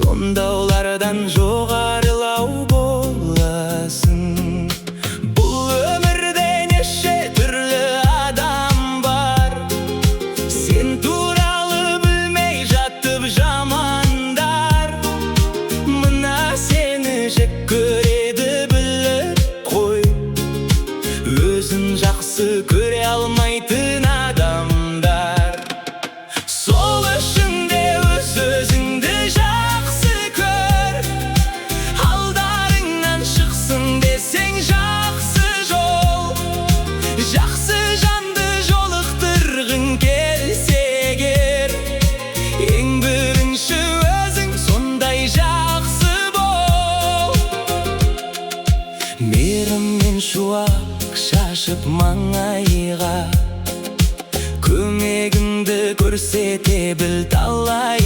Сонда олардан жоғарылау боласың. Бұл өмірде неше түрлі адам бар, сен туралы білмей жатып жамандар. Мына сені жек көреді, біліп қой, өзін жақсы көре алмайтын адамдар. Сол үшін де өз өзіңді жақсы көр. Алдарыңнан шықсын десең жақсы жол, жақсы жанды жолықтырғың келсе егер, ең бірінші өзің сондай жақсы бол. Мейіріммен шуақ шашып маңайға, көмегіңді көрсете біл талай.